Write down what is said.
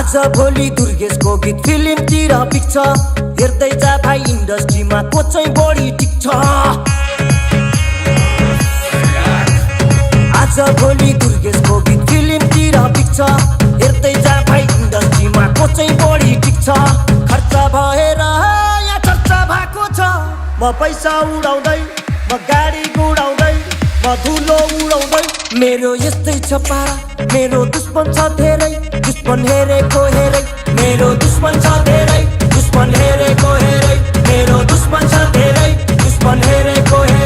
आज भोलि दुर्गेशको गीत फिल्मतिर पिक्छ हेर्दै जा भाइ इन्डस्ट्रीमा को चाहिँ बढी टिक्छ आज भोलि दुर्गेशको गीत फिल्मतिर पिक्छ हेर्दै जा भाइ इन्डस्ट्रीमा को चाहिँ बढी टिक्छ खर्च भएर यहाँ चर्चा भएको छ म पैसा उडाउँदै म गाडी गुडाउँदै म धुलो उडाउँदै मेरो यस्तै छ पारा मेरो दुश्मन छ धेरै दुश्मन हेरेको हेरै मेरो दुश्मन छ धेरै दुश्मन हेरेको हेरै मेरो दुश्मन छ धेरै दुश्मन हेरेको हेरै